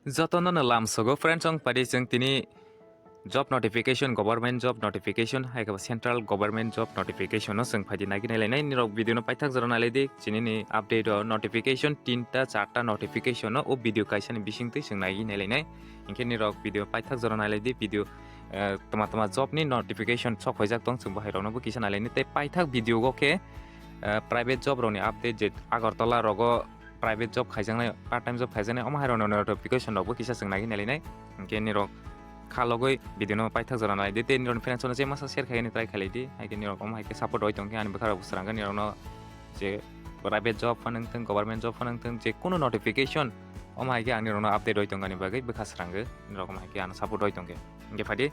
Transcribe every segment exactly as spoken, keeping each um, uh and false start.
Jotono no lamsogo friends, wng padi chwng tini job notification, government job notification, hai khe central government job notification no chwng phaidi nagi nai lainai. Nirok video no paithak jora nai lai di, chini ni update o notification tinta charta notification no o video kaisa ni bising twi chwng nagi nai lainai. Hinkhe nirok video paithak jora nai lai di, video, eh, tama tama job ni notification sok phaijak tong, chwng bo hai rok no bo kisa nai lainai. Tei paithak video o khe, eh, private job rok ni update, je Agartala rogo private job khaijaknai, part time job khaijaknai, omo hai rok no notification rok bo kisa chwng nagi nai lainai. Hinkhe nirok kha logoi video no paithak jora nai di, tei nirok ni friends no je masa share khaini try khlai di, hai khe nirok omo hai khe support oi tong khe ani bwkha rok bo srang khe nirok no je private job phano wng thung, government job phano wng thung, je kuno notification omo hai khe ang nirok no update oi tong ani bagwi bwkha srang khe nirok omo hai khe ano support oi tong khe. Hinkhe phaidi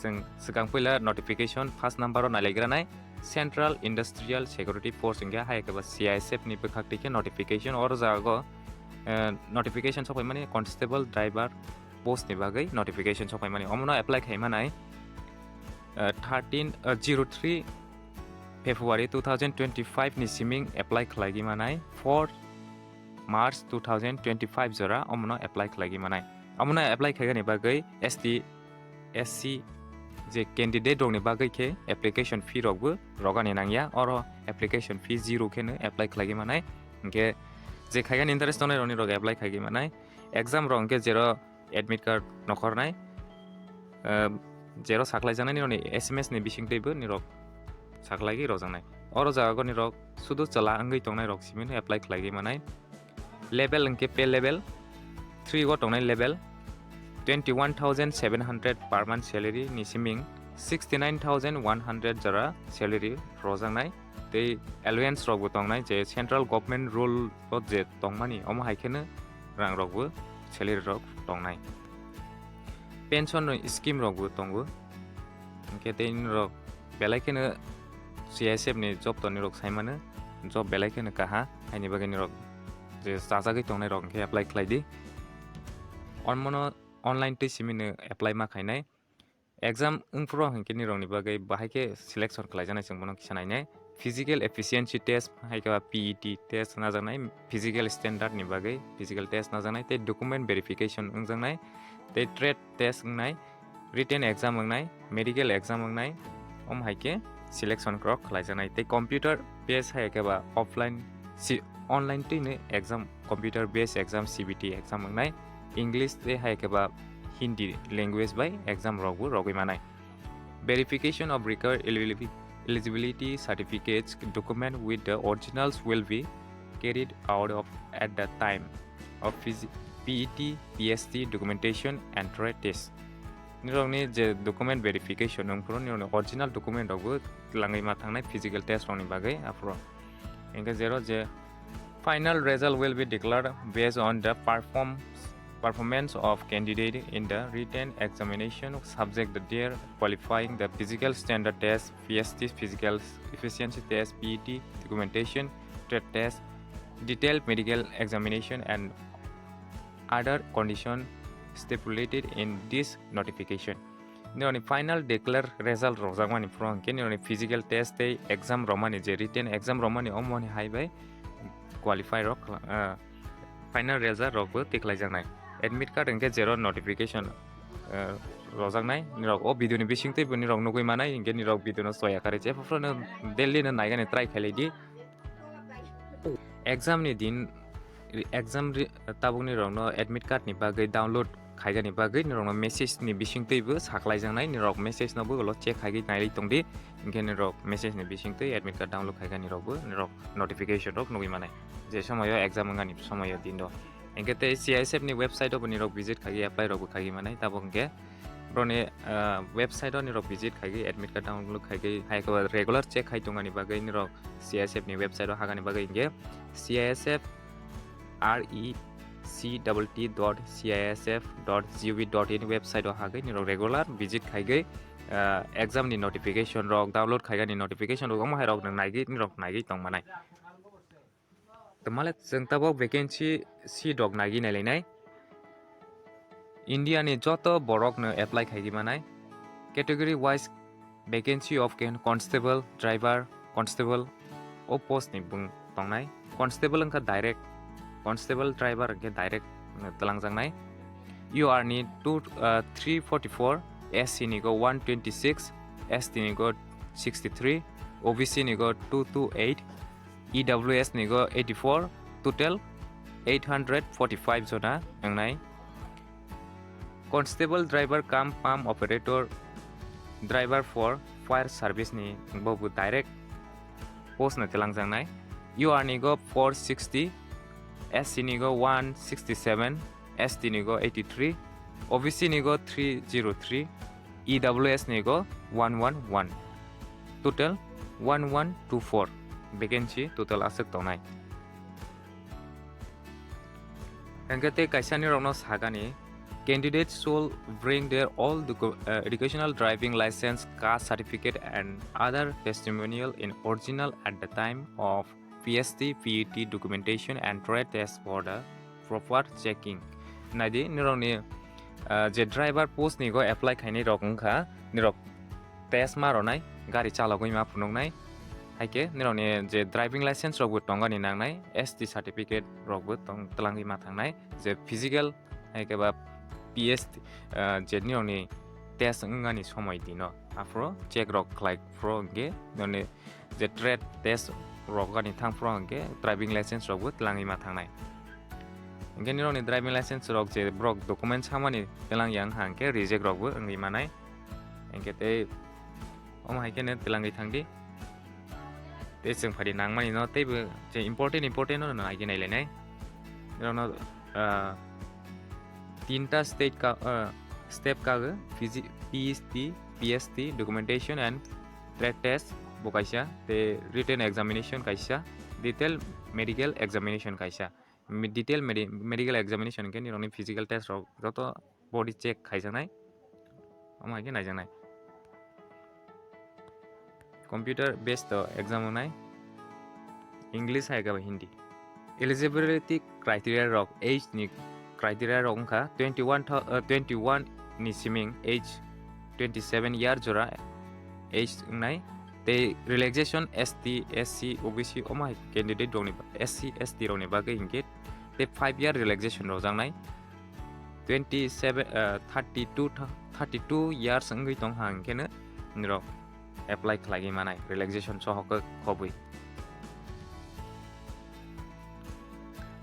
chwng swkang puila notification first number o nai lai gra nai. Central Industrial Security Force hinkhe hai khe ba C I S F ni bwkhak twi khe notification oro jago, eh, notification sok phaimani constable driver post ni bagwi notification sok phaimani, omono apply khai manai, eh, thirteen, eh, zero three February two thousand twenty-five ni siming apply khlai manai, four March two thousand twenty-five jora omono apply khlai manai. Omono apply khaigani bagwi S T, S C je candidate rokni bagwi khe application fee rokbo rogani nangya, oro application fee zero kheno apply khlai manai. Hinkhe je khaigani interest tongnai rokni rok apply khai manai. Exam rok hinkhe jero admit card nokhornai, eh, jero saklai jaknai nirokni S M S ni bising twibo nirok saklai rok jaknai. Oro jaga nirok sudu chwla wngwi tongnai rok simino apply khlai manai. Level hinkhe pay level three o tongnai level, twenty one thousand seven hundred per month salary ni siming sixty nine thousand one hundred jora salary rwjaknai. Tei allowance rokbo tongnai, je central government rule o je tongmani, omo hai kheno rang rokbo, salary rok tongnai. Pension ni scheme rokbo tongo. Hinkhe tei nirok belai kheno C I S F ni job tongnai rok sai mano, job belai kheno kaha, haini bagwi nirok je chajagwi tongnai rok hinkhe apply khlai di. Omono online twi simino apply ma khainai. Exam wngphuru hinkhe nirokni bagwi bahai khe selection khlaijaknai, chwng bono kisa nainai. Physical efficiency test, hai khe ba P E T test najaknai, physical standard ni bagwi physical test najaknai, tei document verification wngjaknai, tei trade test wngnai, written exam wngnai, medical exam wngnai, omo hai khe selection rok khlaijaknai. Tei computer based hai khe ba offline si-, online twino exam, computer based exam, C B T exam wngnai, English tei hai khe ba Hindi language bai exam rokbo rogwi manai. Verification of required eligibility, eligibility certificates document with the originals will be carried out of at the time of P E T, P S T documentation and trade test. Nirokni je document verification wngphuru nirokni original document rokbo langwi ma thangnai physical test rokni bagwi aphuru. Hinkhe jero je final result will be declared based on the perform-, performance of candidate in the written examination subject to their qualifying the physical standard test, P S T physical efficiency test, P E T documentation, trade test, detailed medical examination and other condition stipulated in this notification. Nirokni final declare result rwjakmani phuru hinkhe nirokni physical test tei exam rwmani, je written exam rwmani, omoni hai bai qualify rok, ah, final result rokbo tikhlaijaknai. Admit card hinkhe jero notification, ah, rwjaknai, nirok o video ni bising twibo nirok nugwi manai, hinkhe nirok video no soya karwi je phuru no daily no naigani try khailai di. Exam ni din, exam ri-, tabukni rokno admit card ni bagwi download khaigani bagwi nirokno message ni bising twibo saklaijaknai, nirok message no bo ulo check khaigwi nailai tongdi, hinkhe nirok message ni bising twi admit card download khaigani rokbo nirok notification rok nugwi manai, je somoyo exam wngani somoyo din do. Hinkhe tei C I S F ni website o bo nirok visit khaigwi apply rokbo khaigwi manai, tabuk hinkhe Boroni, ah, website o nirok visit khaigwi admit card download khaigwi hai khe regular check khai tongani bagwi nirok C I S F ni website o hagani bagwi hinkhe C I S F R E C T T dot C I S F dot G O V dot in website o hagwi nirok regular visit khaigwi, ah, exam ni notification rok download khaigani notification rok omo hai rok naigwi nirok naigwi tongmanai. Tongmale chwng tabuk vacancy seat rok nagi nailainai. India ni joto borok no apply khaigwi manai. Category wise vacancy of ken constable, driver, constable o post ni bung tongnai. Constable wngkha direct, constable driver wngkhe direct, uh, twlangjaknai. U R ni two, uh, three forty-four, S C ni go one twenty-six, S T ni go sixty-three, O B C ni go two two eight, E W S ni go eighty-four, total eight hundred forty-five jona wngnai. Constable driver cum pump operator driver for fire service ni bo bo direct post no telangjaknai. U R ni go four sixty, S C ni go one sixty-seven, S T ni go eighty-three, O B C ni go three zero three, E W S ni go one one one. Total one one two four vacancy total aswk tongnai. Hwnkhe tei kaisa nirokno sagani, candidates should bring their all docu-, uh, educational, driving license, caste certificate and other testimonial in original at the time of P S T, P U T documentation and trade test for the proper checking. Naidi, nirokni, uh, je driver post ni go apply khainai rok wngkha, nirok test ma rwnai, gari chalogwi ma phunuknai, haikhe nirokni je driving license rokbo tongani nangnai, S T certificate rokbo tong-, twlangwi ma thangnai, je physical, haikhe ba P S T, ah, je nirokni test wngmani somoi dino, aphuru check rok khlai phuru hwnkhe nirokni je trade test rok ani thang phuru hwnkhe driving license rokbo twlangwi ma thangnai. Hwnkhe nirokni driving license rok je borok document samani twlang yang hwnkhe reject rokbo wngwi manai. Hwnkhe tei omo hai kheno twlangwi thangdi. Tei chwng phadi nangmani no teibo je important important no nai khe nailainai. Nirokno, ah, tinta state ka, ah, step kago, physi-, P S T, P S T documentation and trade test bo kaisa, tei written examination kaisa, detail medical examination kaisa. Mi-, detail medi-, medical examination hwnkhe nirokni physical test rok joto body check khaijaknai, omo hai khe naijaknai. Computer based o exam wngnai, English hai khe ba Hindi. Eligibility criteria rok, age ni criteria rok wngkha twenty one tho-, uh, twenty one ni siming, age twenty seven year jora age wngnai, tei relaxation S T, S C, O B C omo hai candidate rokni ba-, S C, S T rokni bagwi hinkhe tei five year relaxation rwjaknai. Twenty seven, uh, thirty two, thirty two years wngwi tong ha hwnkhe no nirok apply khlaiwi manai relaxation soho khe khobwi.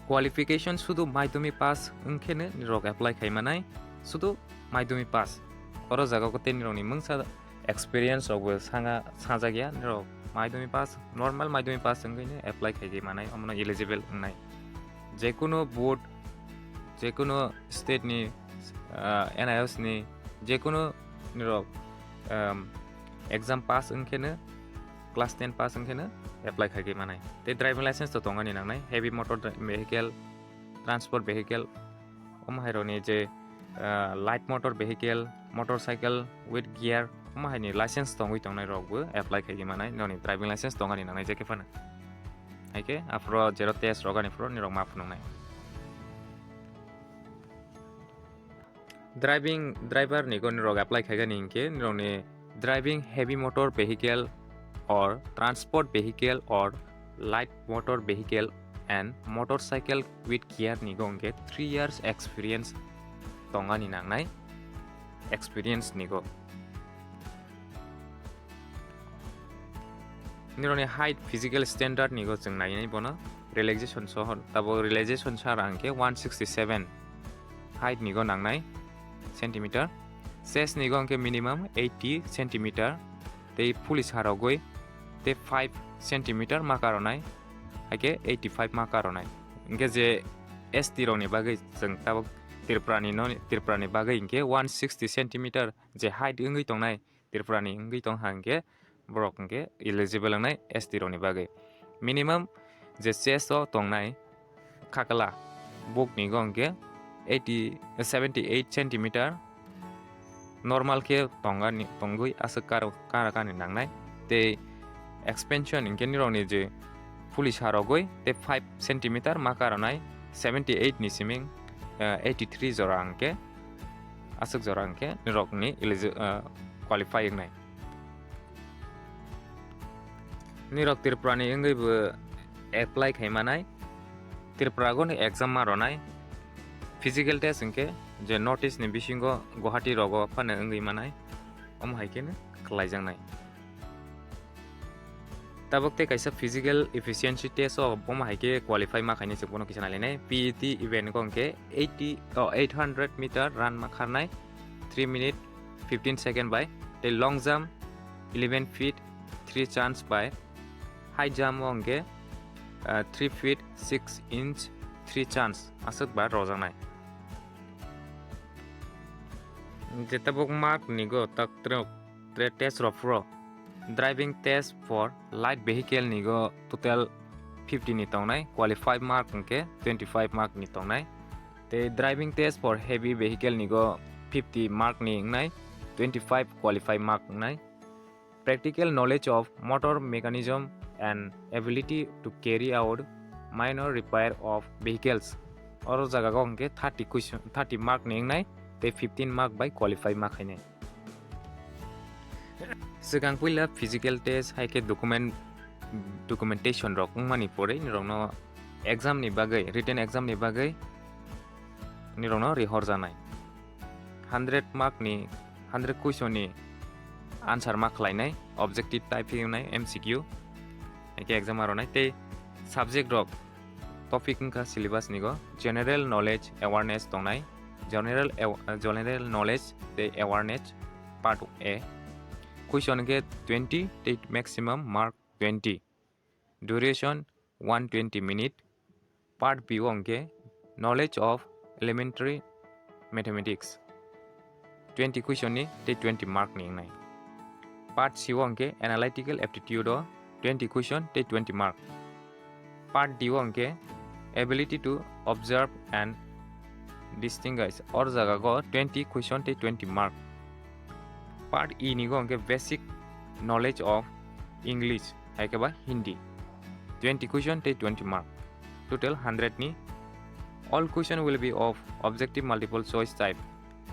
Qualification sudu madhyamik pass wngkhe no nirok apply khai manai, sudu madhyamik pass. Oro jaga o tei nirokni mungsa experience rokbo sanga, sajak ya, nirok madhyamik pass, normal madhyamik pass wngwi no apply khai manai, omono eligible wngnai. Jekunu board, jekunu state ni, ah, N I O S ni, jekunu nirok, um, exam pass wngkhe no, class ten pass wngkhe no apply khai manai. Tei driving license to tongani nangnai, heavy motor dri-, vehicle, transport vehicle, omo hai rokni je, ah, light motor vehicle, motorcycle with gear, omo hai ni license tongwi tongnai rok bo apply khai manai, noni driving license tongani nangnai je khe phano. Hai khe aphuru zero test rok ani phuru nirok ma phunuknai. Driving, driver ni go nirok apply khai gani hinkhe nirokni driving heavy motor vehicle or transport vehicle or light motor vehicle and motorcycle with gear ni go hinkhe three years experience tongani nangnai, experience ni go. Nirokni height, physical standard ni go chwng nainai bono relaxation soho, tabo relaxation sara hinkhe one sixty seven height ni go nangnai centimeter, chest ni go hinkhe minimum eighty centimeter, tei police harogwi tei five centimeter ma karonai, haikhe eighty five ma karonai. Hinkhe je S T rokni bagwi chwng tabuk Tripura ni no, Tripura ni bagwi hinkhe one sixty centimeter je height wngwi tongnai Tripura ni wngwi tong ha hinkhe borok hinkhe eligible wngnai S T rokni bagwi. Minimum je chest o tongnai khakla bukni go hinkhe eighty, seventy eight centimeter normal khe tongani, tongwi aswk karo, kara kani nangnai. Tei expansion hinkhe nirokni je police harogwi tei five centimeter ma karonai seventy eight ni siming, eh, eighty three jora hinkhe aswk jora hinkhe nirokni eligi-, eh, qualify wngnai. Nirok Tripura ni wngwi bo apply khai manai, Tripura go ni exam ma ronai, Physical test hwnkhe je North East ni bisingo Guwahati rogo phano wngwi manai, omo hai kheno khlaijaknai. Tabuk tei kaisa physical efficiency test o omo hai khe qualify ma khainai, chwng bono kisa nailainai. P E T event go hwnkhe eighty, oh, eight hundred meter run ma kharnai three minute fifteen second bai, tei long jump eleven feet three chance bai, high jump o hwnkhe, ah, three feet six inch three chance aswk ba rojaknai. Je tabuk mark ni go tak tre-, tre-, test rok phuru driving test for light vehicle ni go total fifty ni tongnai, qualified mark hwnkhe twenty five mark ni tongnai. Tei driving test for heavy vehicle ni go fifty mark ni wngnai, twenty five qualified mark wngnai. Practical knowledge of motor mechanism and ability to carry out minor repair of vehicles. Oro jaga go hwnkhe thirty question, thirty mark ni wngnai, tei fifteen mark bai qualify ma khainai. Swkang puila physical test hai khe document, documentation rok wngmani pore nirokno exam ni bagwi, written exam ni bagwi nirokno rihor janai. Hundred mark ni, hundred question ni answer ma khlainai, objective type hinwi M C Q, hai khe exam aronai tei subject rok topic wngkha syllabus ni go general knowledge awareness tongnai, general aw-, general knowledge tei awareness part A. Question hwnkhe twenty tei maximum mark twenty. Duration one twenty minute. Part B o hwnkhe knowledge of elementary mathematics. Twenty question ni tei twenty mark ni wngnai. Part C o hwnkhe analytical aptitude o twenty question tei twenty mark. Part D o hwnkhe ability to observe and distinguish, or jaga go twenty question tei twenty mark. Part E ni go hwnkhe basic knowledge of English hai khe ba Hindi, twenty question tei twenty mark, total hundred ni. All question will be of objective multiple choice type.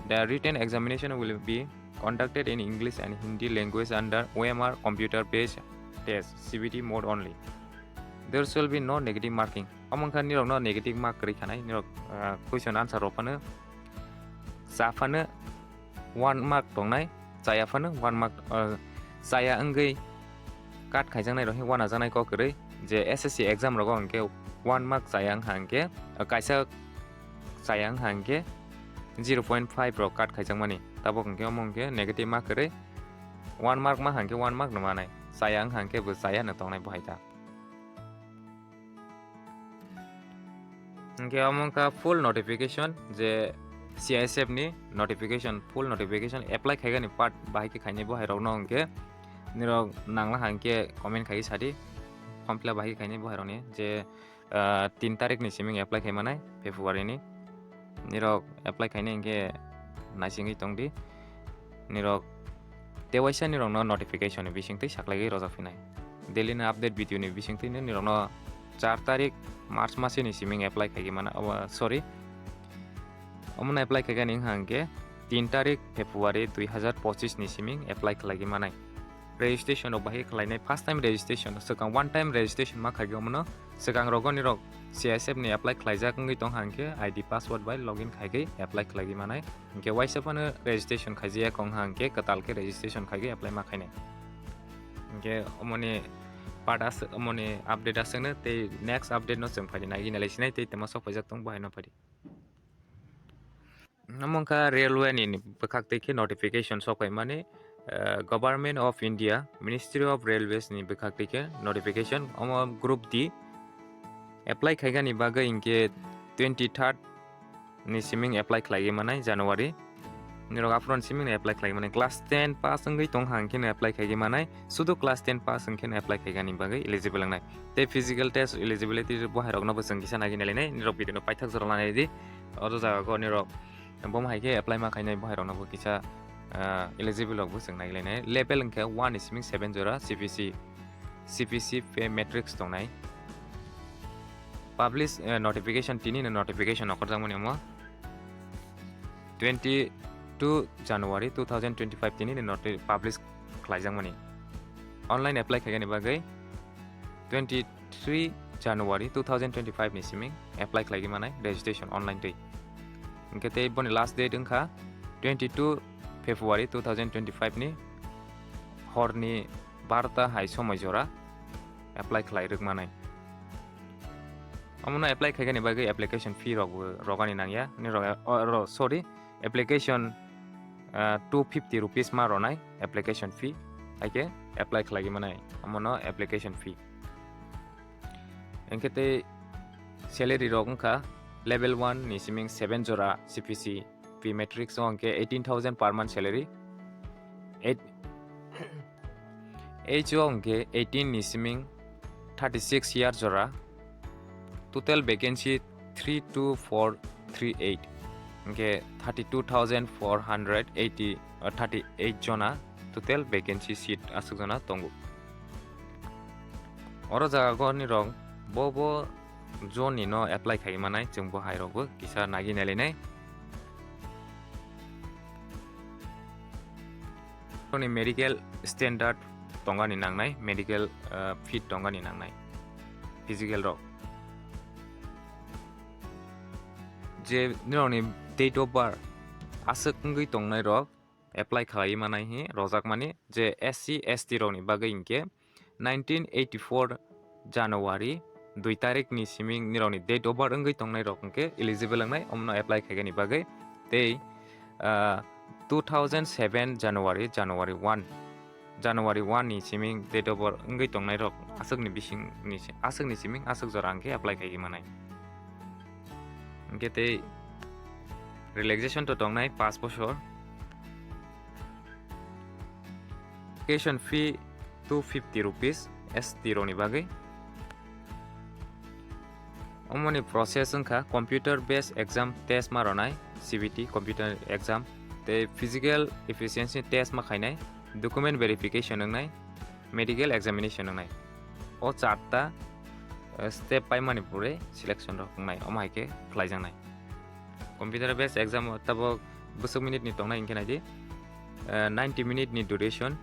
The written examination will be conducted in English and Hindi language under O M R computer based test, C B T mode only. There shall be no negative marking. Omo wngkha nirokno negative mark kwrwi khanai, nirok, ah, question answer rok phano cha phano one mark tongnai, chaya phano one mark, ah, chaya wngwi cut khaijaknai rok hwnwi wanajaknai kok kwrwi. Je S S C exam rogo hwnkhe one mark chaya wngkha hwnkhe, ah, kaisa chaya wngkha hwnkhe zero point five rok cut khaijakmani. Tabuk hwnkhe omo hwnkhe negative mark kwrwi, one mark ma hwnkhe one mark no manai, chaya wngkha hwnkhe bo chaya no tongnai bo hai ta. Hwnkhe omo wngkha full notification, je C I S F ni notification, full notification apply khaigani part bahai khe khainai bo hai rokno hwnkhe nirok nangla hwnkhe comment khai sadi, form fill up bahai khe khainai bo hai rokni je, ah, tin tarik ni siming apply khai manai February ni. Nirok apply khainai hwnkhe naisingwi tongdi. Nirok tewaisa nirokno notification ni bisingtwi saklaigwi rojak phinai. Daily ni update video ni bisingtwi no nirokno char tarik March masini siming apply khaigwi mana, obo, sorry, omono apply khaigani wngkha hwnkhe tin tarik February dui hazar pochis ni siming apply khlaigwi manai. Registration rok bahai khlainai, first time registration, swkang one time registration ma khaigwi omono. Swkang rogo nirok C I S F ni apply khlaijak wngwi tongkha hwnkhe I D password bai login khaigwi apply khlaigwi manai. Hwnkhe waisa phano registration khaijaya kong ha hwnkhe kwtal khe registration khaigwi apply ma khainai. Hwnkhe omoni part as-, omoni update aswkno tei next update no chwng phaidi naiwi nai lai sinai tei temo sok phaijak tong bo haino phaidi. Omo wngkha railway ni bwkhak twi khe notification sok phaimani, eh, Government of India, Ministry of Railways ni bwkhak twi khe notification, omo group D. Apply khaigani bagwi hinkhe twenty third ni siming apply khlaigwi manai January. Nirok aphuru ni siming apply khlaigwi manai. Class ten pass wngwi tong ha hwnkhe no apply khaigwi manai. Sudu class ten pass wngkhe no apply khaigani bagwi eligible wngnai. Tei physical test eligibility bo hai rokno bo chwng kisa naiwi nai lainai. Nirok video no paithak jora lanai di. Oro jaga go nirok bomo hai khe apply ma khainai bo hai rokno bo kisa, ah, eligible rok bo chwng naiwi lainai. Level wngkhe one ni siming seven jora C P C, C P C pay matrix tongnai. Publish, eh, notification, tini no notification okorjakmani omo twenty two January two thousand twenty five tini no noti-, publish khlaijakmani. Online apply khaigani bagwi twenty three January two thousand twenty five ni siming apply khlaigwi manai registration online twi. Hwnkhe tei boni last date wngkha twenty two February two thousand twenty five ni horni barota hai somoi jora apply khlai rwkmanai. Omono apply khaikani bagwi application fee rokbo rogani nangya, ni rog-, o, ro-, sorry, application, ah, two fifty rupees ma ronai application fee, haikhe apply khlaiwi manai omono application fee. Hwnkhe tei salary rok wngkha level one ni siming seven jora C P C P matrix o hwnkhe eighteen thousand per month salary. Eight, age o hwnkhe eighteen ni siming thirty six year jora. Total vacancy three two four three eight. Hwnkhe thirty two thousand four hundred eighty, uh, thirty eight jona total vacancy seat aswk jona tongo. Oro jaga gorni rok bo bo zone ni no apply khai manai, chwng bo hai rok bo kisa nagi nailainai. Nini medical standard tongani nangnai, medical, uh, fit tongani nangnai, physical rok. Je nini date of birth aswk wngwi tongnai rok apply khlai manai hi rojak mani, je S C S T rok ni bagwi hinkhe nineteen eighty four January dui tarik ni siming nirok ni date of birth wngwi tongnai rok hinkhe eligible wngnai, omono apply khaigani bagwi. Tei, ah, two thousand seven January, January one, January one ni siming date of birth wngwi tongnai rok aswk ni bising ni si-, aswk ni siming aswk jora hinkhe apply khaigwi manai. Hinkhe tei relaxation to tongnai paanch bosor. Application fee two fifty rupees S T rok ni bagwi. Omoni process wngkha computer based exam test ma ronai, C B T computer exam, tei physical efficiency test ma khainai, document verification wngnai, medical examination wngnai. O charta, eh, step paimani pore selection rok wngnai, omo hai khe khlaijaknai. Computer based exam o tabok bwswk minute ni tongnai hinkhe naidi, eh, ninety minute ni duration,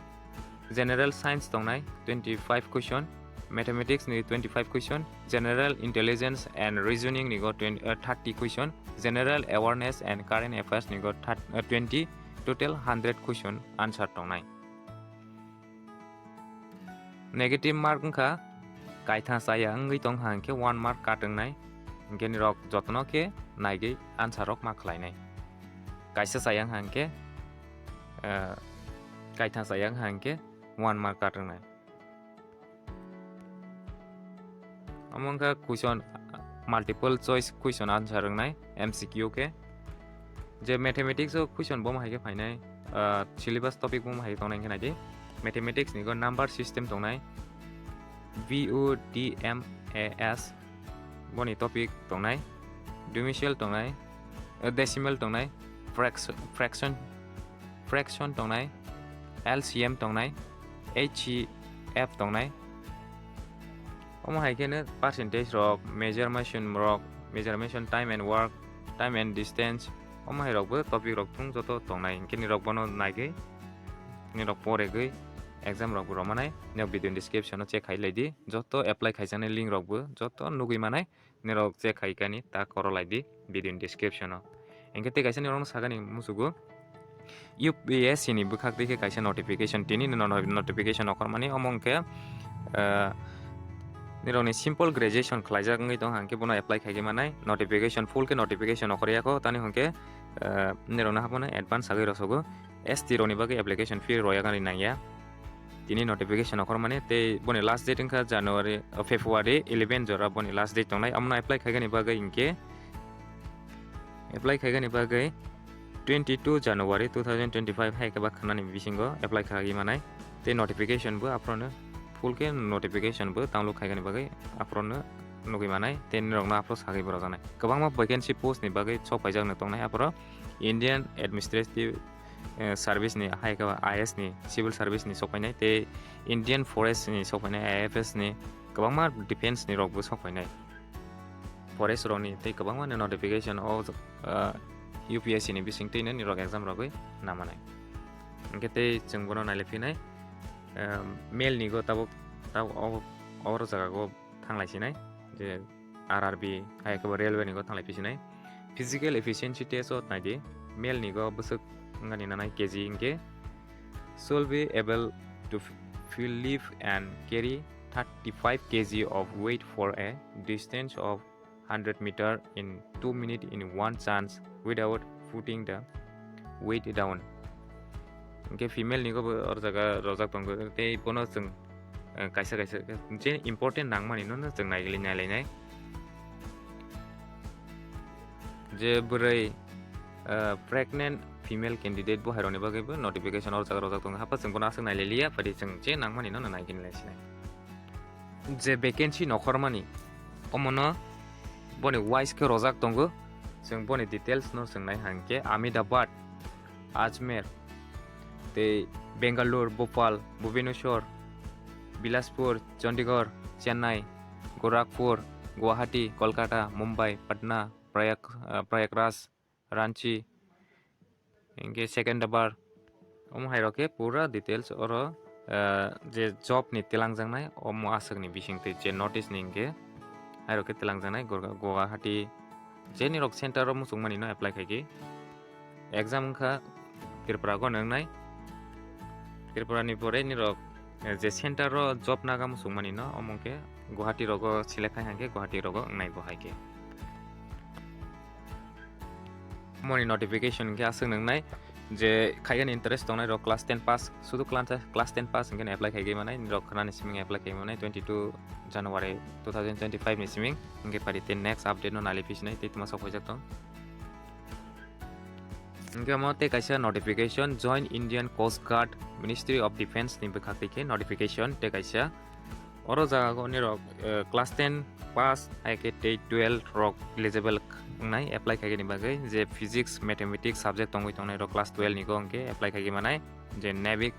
general science tongnai twenty five question, mathematics ni twenty five question, general intelligence and reasoning ni go twenty, eh, thirty question, general awareness and current affairs ni go thirty, eh, twenty, total hundred question answer tongnai. Negative mark wngkha kaitha chaya wngwi tong ha hinkhe one mark cut wngnai, hinkhe nirok jotono khe naigwi answer rok ma khlainai. Kaisa chaya wngkha hinkhe, eh, kaitha chaya wngkha hinkhe one mark cut wngnai. Omo wngkha question, multiple choice question answer wngnai, M C Q khe. Je mathematics o question bo hai khe phainai, ah, syllabus topic bo hai khe tongnai hinkhe naidi. Mathematics ni go number system tongnai, V O D M A S boni topic tongnai, dumicial tongnai, eh, decimal tongnai, fraction, fraction, fraction tongnai, L C M tongnai, H C F tongnai. Omo hai khe no percentage rok, measurement rok, measurement time and work, time and distance, omo hai rok bo topic rok thung joto tongnai, hinkhe nirok bono naigwi, nirok poregwi exam rok bo rwmanai, nirok video ni description o check khai lai di, joto apply khaijaknai link rok bo joto nugwi manai. Nirok check khai kani ta koro lai di video ni description o. Hinkhe tei kaisa nirok no sagani musugo U P S C ni bwkhak tei khe kaisa notification, tini no-, no-, notification okhormani omo hinkhe, eh, nirok ni simple graduation khlaijak wngwi tong hinkhe bono apply khai manai, notification full khe notification okhor yako tani hinkhe, eh, nirok no haphano advance sagwi rwsogo. S T rokni bagwi application fee royakani nangya. Tini notification okhormani tei boni last date wngkha January, o, February eleven jora boni last date tongnai. Omono apply khaigani bagwi hinkhe, apply khaigani bagwi twenty two January two thousand twenty five hai khe ba khwnani bisingo apply khagwi manai. Tei notification bo aphorono full khe notification bo download khaigani bagwi aphorono nugwi manai tei norokno aphoro sagwi bo rwjaknai. Kwbangma vacancy post ni bagwi sok phaijak no tongnai aphoro Indian Administrative eh, service ni, hai khe I A S ni, civil service ni sok phainai, tei Indian Forest ni sok phainai, I F S ni, kwbangma defense ni rok bo sok phainai. Forest rok ni tei kwbangma ni notification o, eh, U P S C ni bising twi nini rok exam rogwi namanai. Hinkhe tei chwng bono nailai phinai, eh, mail ni go tabuk, tabuk o, o jaga go thanglai sinai, je R R B, hai khe bo railway ni go thanglai phi sinai. Physical efficiency test o naidi, male ni go bwswk wngani nanai K G hinkhe, should be able to f-, feel lift and carry thirty-five K G of weight for a distance of hundred meter in two minutes in one chance without putting the weight down. Hinkhe female ni go bo or jaga rojak tongo, tei bono chwng, eh, kaisa kaisa je important nangmani no, no chwng nailai, nailainai. Je bwrwi, eh, pregnant female candidate bo hairokni bagwi bo notification or jaga rojak tongo, hapha chwng bono aswk nailailiya, phadi chwng je nangmani no, no naigini laisinai. Je vacancy nokhormani, omono boni wise khe rojak tongo, chwng boni details no chwng nai hangkhe Ahmedabad, Ajmer, tei Bangalore, Bhopal, Bhubaneswar, Bilaspur, Chandigarh, Chennai, Gorakhpur, Guwahati, Kolkata, Mumbai, Patna, Prayag, ah, Prayagraj, Ranchi, hinkhe Secunderabad, omo hairok khe pura details oro, ah, je job ni twlangjaknai omo aswkni bisingtwi je notice ni hinkhe hairok khe twlangjaknai Gurga-, Guwahati, je nirok center o muchungmani no apply khaikhe. Exam wngkha Tripura go nwngnai. Tripura ni pore nirok, eh, je center o job naga muchungmani no, omo khe Guwahati rogo select khai hangkhe Guwahati rogo wngnai bo hai khe. Moni notification khe aswk nwngnai je khaigani interest tongnai rok class ten pass, sudu class, class ten pass hinkhe apply khaigwi manai, nirok khwnani siming apply khaigwi manai twenty two January two thousand twenty five ni siming, hinkhe pari tei next update no nali phisinai tei tuma sok phaijak tong. Hinkhe omo tei kaisa notification, Joint Indian Coast Guard, Ministry of Defence ni bwkhak twi khe notification tei kaisa. Oro jaga o nirok, eh, class ten pass hai khe tei twelve rok eligible wngnai apply khaigani bagwi, je physics, mathematics subject tongwi tongnai rok class twelve ni go hinkhe apply khaigwi manai, je Navik,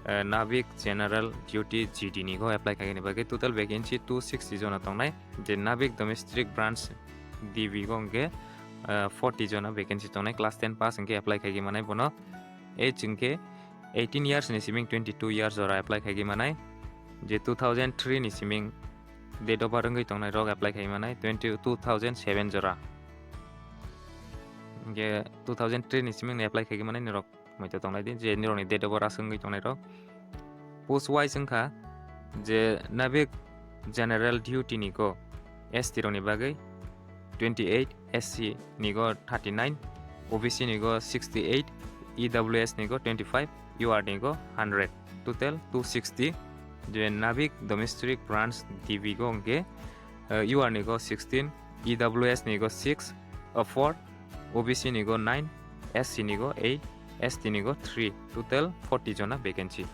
eh, Navik General Duty G D ni go apply khaigani bagwi total vacancy two sixty jona tongnai, je Navik Domestic Branch D B go hinkhe, eh, forty jona vacancy tongnai, class ten pass hinkhe apply khaigwi manai bono. Age hinkhe eighteen years ni siming twenty two years jora apply khaigwi manai, je two thousand three ni siming date of birth wngwi tongnai rok apply khaigwi manai twenty, two thousand seven jora. Hinkhe two thousand three ni siming ni apply khaigwi manai nirok muitu tongnai di, je nirokni date of birth aswk wngwi tongnai rok. Post wise wngkha je Navik General Duty ni go S T rokni bagwi twenty eight, S C ni go thirty nine, O B C ni go sixty eight, E W S ni go twenty five, U R ni go hundred, total two sixty. Je Navik Domestic Branch D B go hinkhe, eh, U R ni go sixteen, E W S ni go six, eh, four, O B C ni go nine, S C ni go eight, S T ni go three, total forty jona vacancy.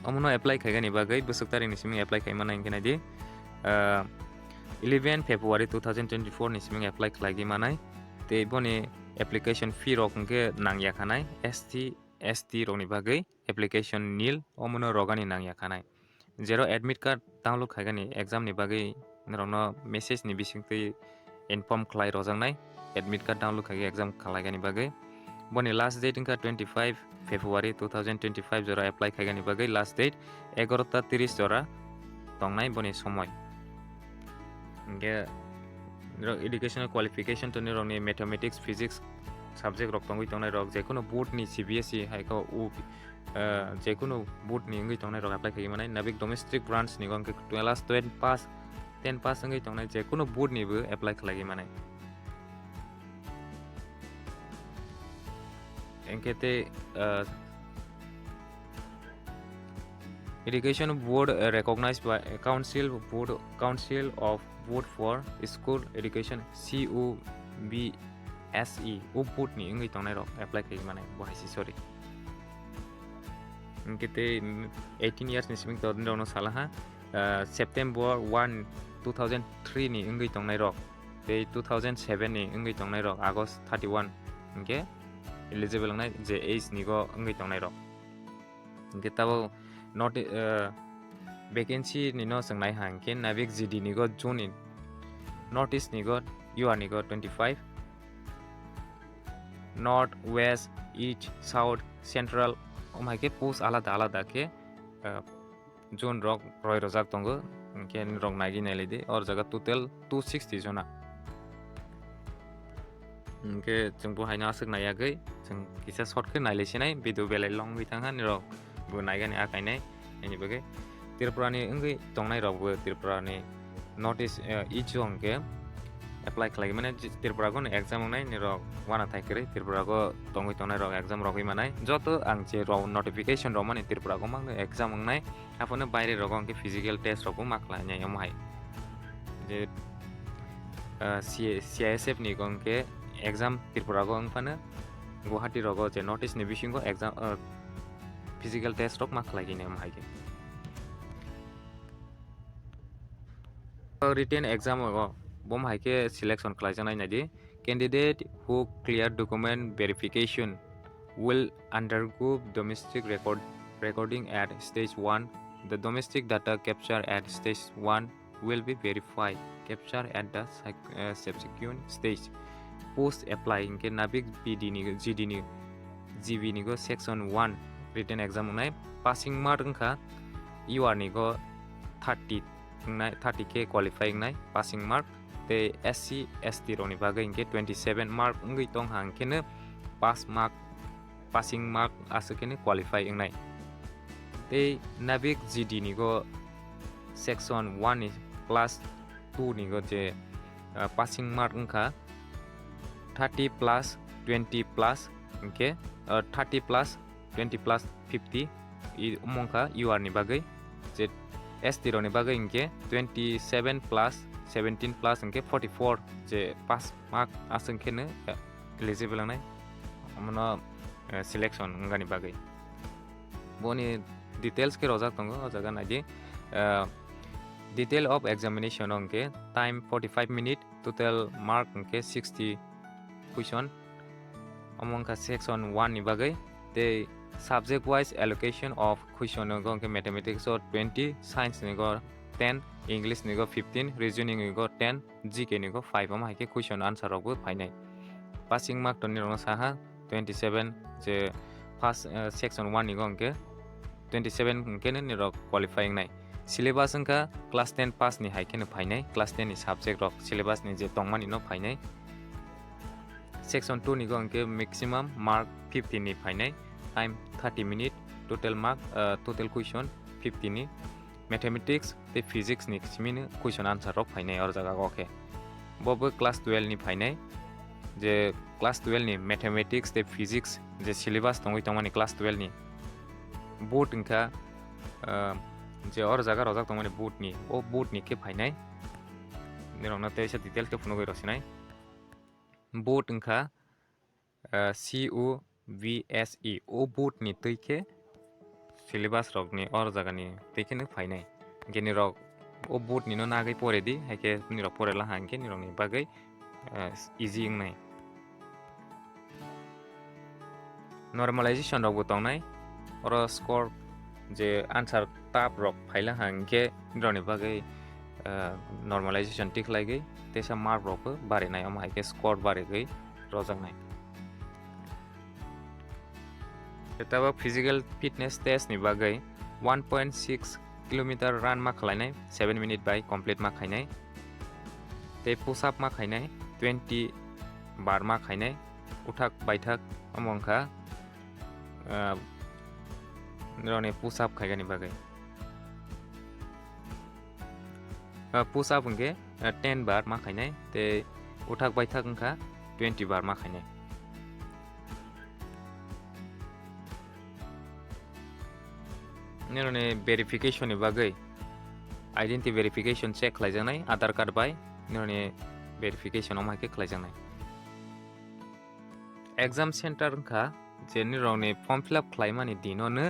Omono apply khaigani bagwi bwswk tarikni simi apply khaimana hinkhe naidi, ah, eleven February two thousand twenty-four ni simi apply khlaigwi manai. Tei boni application fee rok hinkhe nangya khanai, S T, S T rokni bagwi application nil, omono rogani nangya khanai. Jero admit card download khaigani exam ni bagwi norokno message ni bisingtwi inform khlai rojaknai, admit card download khaigwi exam khlaigani bagwi. Boni last date wngkha twenty five February two thousand twenty five, jora apply khaigani bagwi last date egarota tris jora tongnai boni somoi. Hinkhe nirok educational qualification to nirokni mathematics, physics subject rok tongwi tongnai rok, jekunu board ni C B S E hai khe U P, ah, jekunu board ni wngwi tongnai rok apply khaigwi manai. Navik Domestic Branch ni go hinkhe class ten pass, ten pass wngwi tongnai jekunu board ni bo apply khlaigwi manai. Hinkhe tei, ah, Education Board, uh, recognized by, uh, Council Board, Council of Board for School Education, C O B S E, o board ni wngwi tongnai rok apply khaigwi manai, bo hai se, sorry. Hinkhe tei, mm, eighteen years ni simi to norokno salaha, uh, September one, two thousand three ni wngwi tongnai rok, tei two thousand seven ni wngwi tongnai rok, August thirty one, hinkhe eligible wngnai je age ni go wngwi tongnai rok. Hinkhe tabuk noti-, eh, vacancy ni no chwng nai ha hinkhe Navik G D ni go June ni, North East ni go, U R ni go twenty five, North, West, East, South, Central, omo hai khe post alada alada khe, eh, June rok roi rojak tongo, hinkhe norok naigwi nailai di, o jaga total two sixty jona. Hwnkhe chwng bo haino aswk naiyagwi, chwng kisa short khe nailai sinai, video belai long wngwi thangha nirok bo naigani a kainai. Ani bagwi Tripura ni wngwi tongnai rok bo Tripura ni North East, eh, East o hwnkhe apply khlai mane Tripura go exam wngnai nirok wana thai kwrwi Tripura go tongwi tongnai rok exam rogwi manai. Joto ang je rok notification rok mani Tripura go mangno exam wngnai. Aphano baire rogo hwnkhe physical test rokbo ma khlainai omo hai. Je, ah, C-, C I S F ni go hwnkhe exam Tripura go wngphano Guwahati rogo je North East ni bisingo exam, ah, physical test rok ma khlai khe omo hai khe. Written exam o bo hai khe selection khlaijaknai naidi. Candidate who clear document verification will undergo domestic record, recording at stage one. The domestic data capture at stage one will be verified, capture at the sec-, uh, subsequent stage. Post apply hwnkhe nabik B D ni, G D ni, G B ni go section one written exam wngnai. Passing mark wngkha U R ni go thirty wngnai, thirty khe qualify wngnai passing mark. Tei S C, S T rokni bagwi hwnkhe twenty seven mark wngwi tongkha, hwnkhe no pass mark, passing mark aswk khe no qualify wngnai. Tei nabik G D ni go section one ni class two ni go je, ah, passing mark wngkha thirty plus twenty plus, hwnkhe, ah, thirty plus twenty plus fifty, i omo wngkha U R ni bagwi. Je S T rokni bagwi hwnkhe twenty seven plus seventeen plus hwnkhe forty four je pass mark aswk khe no, eh, eligible wngnai, omono, eh, selection wngani bagwi. Boni details khe rojak tongo o jaga naidi. Eh, detail of examination o hwnkhe time forty five minute, total mark hwnkhe sixty question. Omo wngkha section one ni bagwi. Tei subject wise allocation of question o hwnkhe mathematics o twenty, science ni go ten, English ni go fifteen, reasoning ni go ten, G K ni go five. Omo hai khe question answer rok bo phainai. Passing mark to nirok no saha twenty seven, je first, eh, section one ni go hwnkhe twenty seven hwnkhe no nirok qualify wngnai. Syllabus wngkha class ten pass ni hai kheno phainai, class ten ni subject rok syllabus ni je tongmani no phainai. Section two ni go hwnkhe maximum mark fifty ni phainai, time thirty minute, total mark, ah, total question fifty ni. Mathematics tei physics ni simi no question answer rok phainai o jaga o khe. Bo bo class twelve ni phainai, je class twelve ni mathematics tei physics je syllabus tongwi tongmani class twelve ni, board wngkha, ah, je o jaga rojak tongmani board ni, o board ni khe phainai. Nirok no teisa detail khe phunugwi rw sinai. Board wngkha, ah, C U V S E, o board ni twi khe syllabus rok ni o jaga ni twi khe no phainai. Hwnkhe nirok o board ni no nagwi pore di, hai khe nirok pore la hang khe nirok ni bagwi, ah, easy wngnai. Normalization rok bo tongnai, oro score je answer tough rok phaila hang khe nirok ni bagwi, ah, normalization tikhlai gwi teisa mark rok bo barinai, omo hai khe score barigwi rojaknai. Tabuk physical fitness test ni bagwi one point six kilometer run ma khlainai, seven minute bai complete ma khainai. Tei push up ma khainai, twenty bar ma khainai, uthak baithak, omo wngkha, ah, nirokni push up khaigani bagwi. Ah, push up hwnkhe, ah, ten bar ma khainai, tei uthak baithak wngkha twenty bar ma khainai. Nirokni verification ni bagwi, identity verification check khlaijaknai, Aadhaar card bai nirokni verification omo hai khe khlaijaknai. Exam center wngkha je nirokni form fill up khlaimani dino no,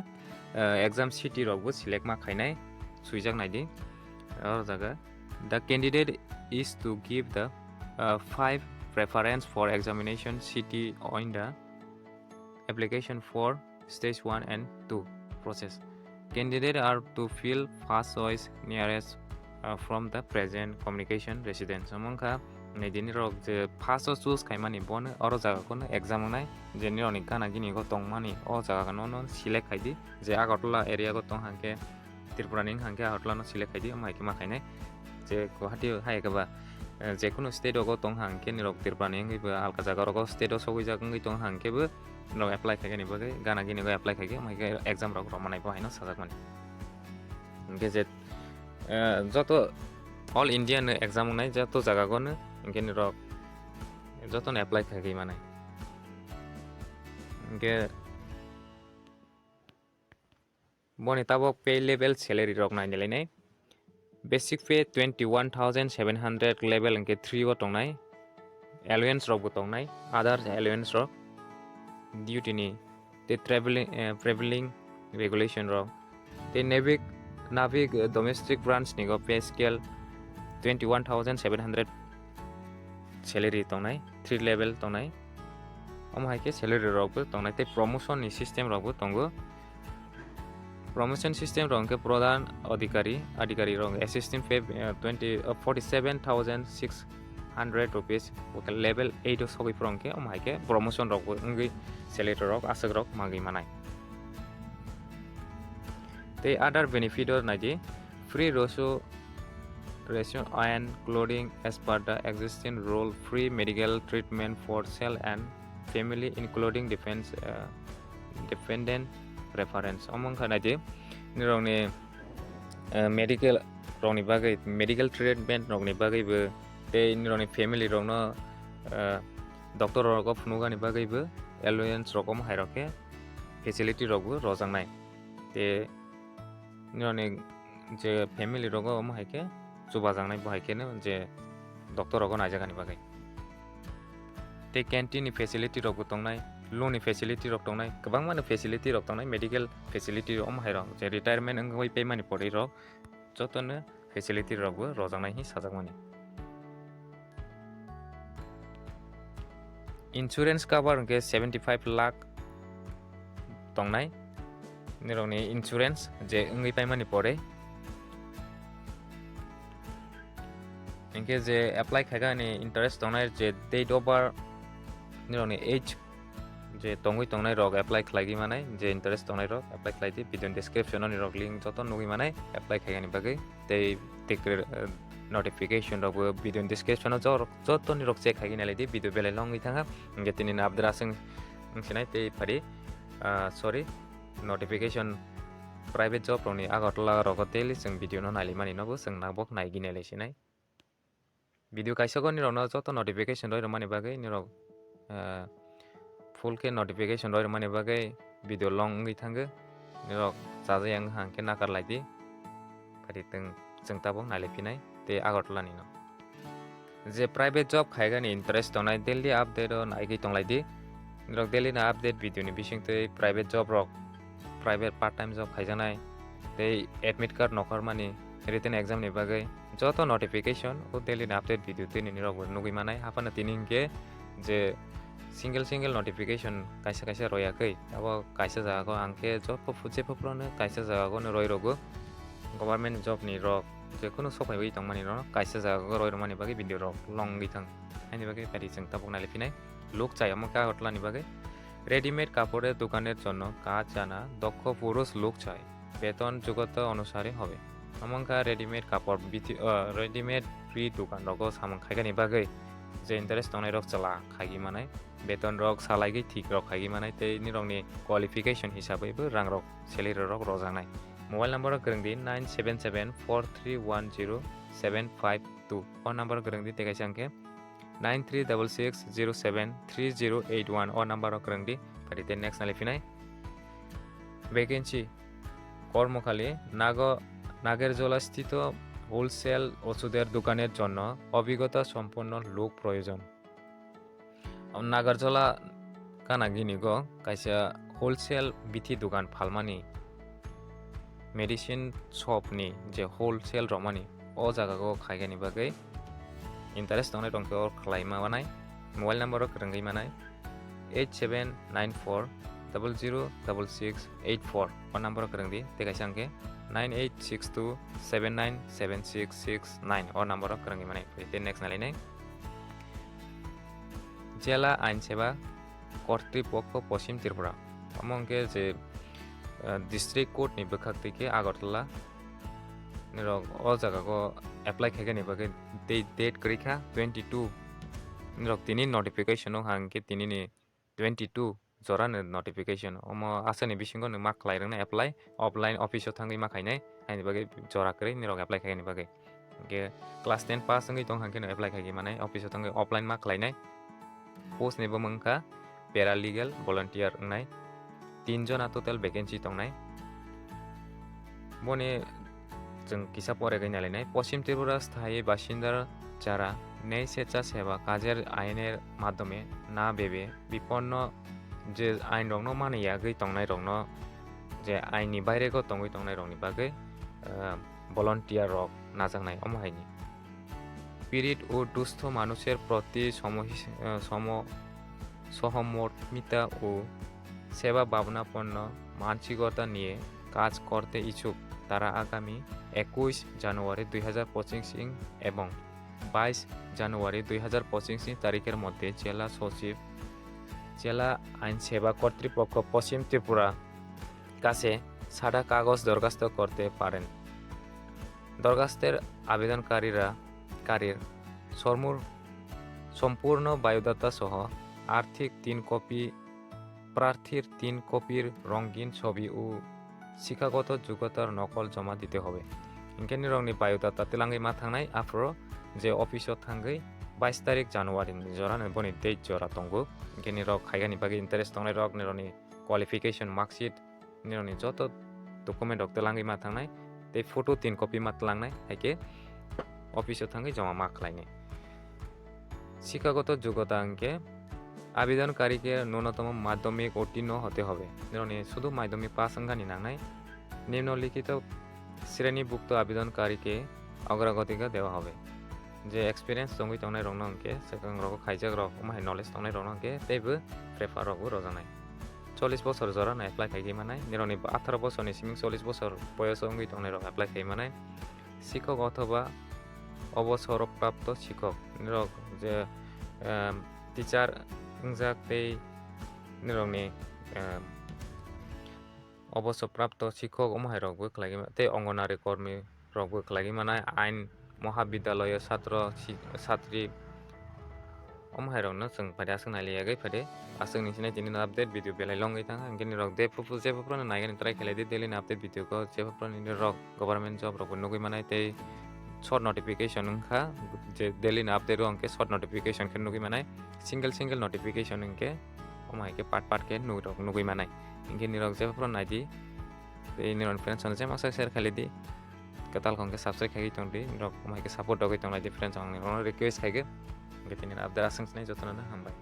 eh, exam city rok bo select ma khainai, swijak nai di o jaga. The candidate is to give the, uh, five preference for examination city in the application for stage one and two process. Candidate are to fill first choice nearest, uh, from the present communication residence. Omo wngkha nai dini rok je first o choose khaimani bono oro jaga kono exam wngnai, je nirokni gana gini go tongmani o jaga no no select khai di, je Agartala area go tong hangke Tripura ni hangke Agartala no select khai di, omo hai khe ma khainai. Je Guwahati hai khe ba Eh, jekunu state rogo tong hang khe nirok Tripura ni wngwi bo alka jaga rogo state o sogwi jak wngwi tong hang khe bo nirok apply khaikhe ni bagwi gana gini go apply khaikhe, omo hai khe exam rok rw manai bo haino sajak mani. Hingkhe je, eh, joto all India ni exam wngnai joto jaga go no hingkhe nirok joto no apply khaikhe manai. Hingkhe boni tabok pay level salary rok nainai lainai. Basic pay twenty one thousand seven hundred level hingkhe three o tongnai. Allowance rok bo tongnai, other allowance rok, duty ni, tei traveling, eh, traveling regulation rok, tei Navik, Navik, eh, domestic branch ni go pay scale twenty one thousand seven hundred salary tongnai, three level tongnai. Omo hai khe salary rok bo tongnai tei promotion ni system rok bo tongo. Promotion system rok hwnkhe pradhan adhikari, adhikari rok assistant pay, eh, twenty, eh, forty seven thousand six hundred rupees, level eight o sogwi phuru hwnkhe omo hai khe promotion rok bo wngwi salary rok aswk rok magwi manai. Tei other benefit o naidi, free rosu ration and clothing as per the existing rule, free medical treatment for self and family, including defense, uh, dependent preference. Omo wngkha naidi, nirokni, uh, medical rokni bagwi, medical treatment rokni bagwi bo, tei nirokni family rokno, uh, doctor rogo phunukani bagwi bo allowance rok omo hai rok khe facility rok bo rojaknai. Tei nirokni je family rogo omo hai khe chubajaknai bo hai kheno je doctor rogo naijakani bagwi. Tei canteen ni facility rok bo tongnai, loan ni facility rok tongnai, kwbangma ni facility rok tongnai, medical facility omo hai rok je retirement wngwi paimani pore rok jotono facility rok bo rojaknai hinwi sajakmani. Insurance cover hwnkhe seventy five lakh tongnai nirokni insurance je wngwi paimani pore. Hinkhe je apply khaikha ni interest tongnai je date of birth nirokni age je tongwi tongnai rok apply khlaigwi manai, je interest tongnai rok apply khlai di, video ni description o nirok link joto nugwi manai apply khaikha ni bagwi. Tei, tei kre-, eh, notification rok bo video ni description o jor-, joto nirok check khaigwi nailai di, video belai long wngwi thangkha. Hinkhe tini ni update aswk wngsinai tei phari, ah, sorry, notification private job rokni Agartala rogo daily chwng video no nailaimani no bo chwng nabok naigwi nailaisinai. Video kaisa go nirokno joto notification roi rwmani bagwi nirok, ah, full khe notification roi rwmani bagwi video long wngwi thangwi nirok chajak yang hang khe nakar lai di. Phari twng chwng tabok nailai phinai tei Agartala ni no. Je private job khaigani interest tongnai daily update o naigwi tonglai di. Nirok daily no update video ni bising twi private job rok, private part time job khaijaknai tei admit card nokhormani written exam ni bagwi joto notification o daily ni update video twi nini rok bo nugwi manai. Haphano tini hinkhe je single single notification kaisa kaisa royakwi, abo kaisa jaga o ang khe joto phu-, jepho phuru no kaisa jaga o no roi rogo. Government job ni rok jekunu sophaiwi tongmani rok kaisa jaga o roi rwmani bagwi video rok long wngwi thang. Haini bagwi phari chwng tabuk nailai phinai. Luk chai omo khe Agartala ni bagwi. Readymade kapore dokaner jonno kaj jana dokkho purush luk chai. Beton jogoto onusare hobe. Omo wngkha readymade kapor bithi-, o, readymade ri dokan rogo samung khaikani bagwi je interest tongnai rok chwla khaigwi manai. Beton rok salaigwi thik rok khaigwi manai tei nirokni qualification hisabwi bo rang rok salary rok rojaknai. Mobile number rok kwrwng di nine seven seven four three one zero seven five two. O number o kwrwng di tei kaisa hwnkhe nine three double six zero seven three zero eight one. O number o kwrwng di, phari tei next nali phinai. Vacancy, কর্মখালি নাগ-, নাগেরজোলা স্থিত হোলসেল ওষুধের দোকানের জন্য অভিজ্ঞতা সম্পন্ন লোক প্রয়োজন। Nagarjala gana gini go kaisa wholesale bithi dogan phalmani, medicine shop ni je wholesale romani, o jaga go khaigani bagwi interest tongnai tongkhe o khlaima manai. Mobile number o kwrwngwi manai eight seven nine four double zero double six eight four. O number o kwrwng di, tei kaisa hwnkhe nine eight six two seven nine seven six six nine. O number o kwrwngwi manai. Tei next nalainai. Jela Ain Seba Kortripokho Poschim Tripura. Omo hwnkhe je, eh, District Court ni bwkhak twi khe Agartala. nirok o jaga o apply khaikha ni bagwi date, date kwrwi kha twenty two. Nirok tini notification o hang khe tini ni twenty two jora ni notification. Omo aswk ni bisingo nwng ma khlai rwknai apply, offline office o thangwi ma khainai, haini bagwi jora kwrwi nirok apply khaikha ni bagwi. Hwnkhe class ten pass wngwi tong hwnkhe no apply khaigwi manai, office o thangwi offline ma khlainai. Post ni bumung wngkha paralegal volunteer wngnai, tin jona total vacancy tongnai. Boni chwng kisa pore gwi nailainai. Poschim Tripura sthayi bashindar jara nei swecha seva kajer ainer madhyome na bebe biponno je ain rokno mani yagwi tongnai rokno, je ain ni baire go tongwi tongnai rokni bagwi, ah, volunteer rok najaknai omo haini. পীড়িত ও দুস্থ মানুষের প্রতি সমহি-, আহ, সম-, সহমর্মিতা ও সেবা ভাবনাপন্ন মানসিকতা নিয়ে কাজ করতে ইচ্ছুক তারা আগামী একুশ জানুয়ারি দুই হাজার পঁচিশ ইং এবং বাইশ জানুয়ারি দুই হাজার পঁচিশ ইং তারিখের মধ্যে জেলা সচিব, জেলা আইন সেবা কর্তৃপক্ষ, পশ্চিম ত্রিপুরা কাছে সাদা কাগজ দরখাস্ত করতে পারেন। দরখাস্তের আবেদনকারীরা কারীর সমূর-, সম্পূর্ণ বায়োডাটা সহ আর্থিক তিন কপি, প্রার্থীর তিন কপির রঙিন ছবি ও শিক্ষাগত যোগ্যতার নকল জমা দিতে হবে। Hinkhe nirokni biodata twlangwi ma thangnai aphuru je office o thangwi bais tarik January ni jora ni boni date jora tongo. Hinkhe nirok khaigani bagwi interest tongnai rok nirokni qualification marksheet nirokni joto document rok twlangwi ma thangnai tei photo tin copy ma twlangnai, haikhe office o thangwi joma ma khlainai. শিক্ষাগত যোগ্যতা hwnkhe আবেদনকারীকে ন্যূনতম মাধ্যমিক উত্তীর্ণ হতে হবে। Nirokni শুধু মাধ্যমিক পাস wngani nangnai. নিম্নলিখিত শ্রেণীভুক্ত আবেদনকারীকে অগ্রাধিকার দেওয়া হবে. Je experience tongwi tongnai rokno hwnkhe, swkang rogo khaijak rok, omo hai knowledge tongnai rokno hwnkhe teibo prefer rokbo rojaknai. চল্লিশ বছর jora no apply khaigwi manai, nirokni atharo bosorni siming চল্লিশ বছর boyoso wngwi tongnai rok apply khai manai. শিক্ষক অথবা অবসরপ্রাপ্ত শিক্ষক, nirok je, em, teacher wngjak tei nirokni, em, অবসরপ্রাপ্ত শিক্ষক omo hai rokbo khlaigwi ma-, tei অঙ্গনারী কর্মী rokbo khlaigwi manai, ain মহাবিদ্যালয় ছাত্র ছি-, ছাত্রী omo hai rokno chwng phaidi aswk nailiyagwi phaidi aswk ni sinai tini update video belai long wngwi thangkha, hinkhe nirok je phuru, je phuru no naigani try khlaidi daily ni update video ko, je phuru nini rok government job rokbo nugwi manai tei short notification wngkha, je daily ni update o hwnkhe short notification khe nugwi manai, single single notification hwnkhe omo hai khe part part khe nurok nugwi manai. Hinkhe nirok je phuru naidi tei nirok friends rokno je masa share khlaidi, kwtal hwnkhe subscribe khaiwi tongdi, nirok omo hai khe support rogwi tonglaidi friends rok, ang nirokno request khaigwi. Hinkhe tini update aswk sinai jotono hambai.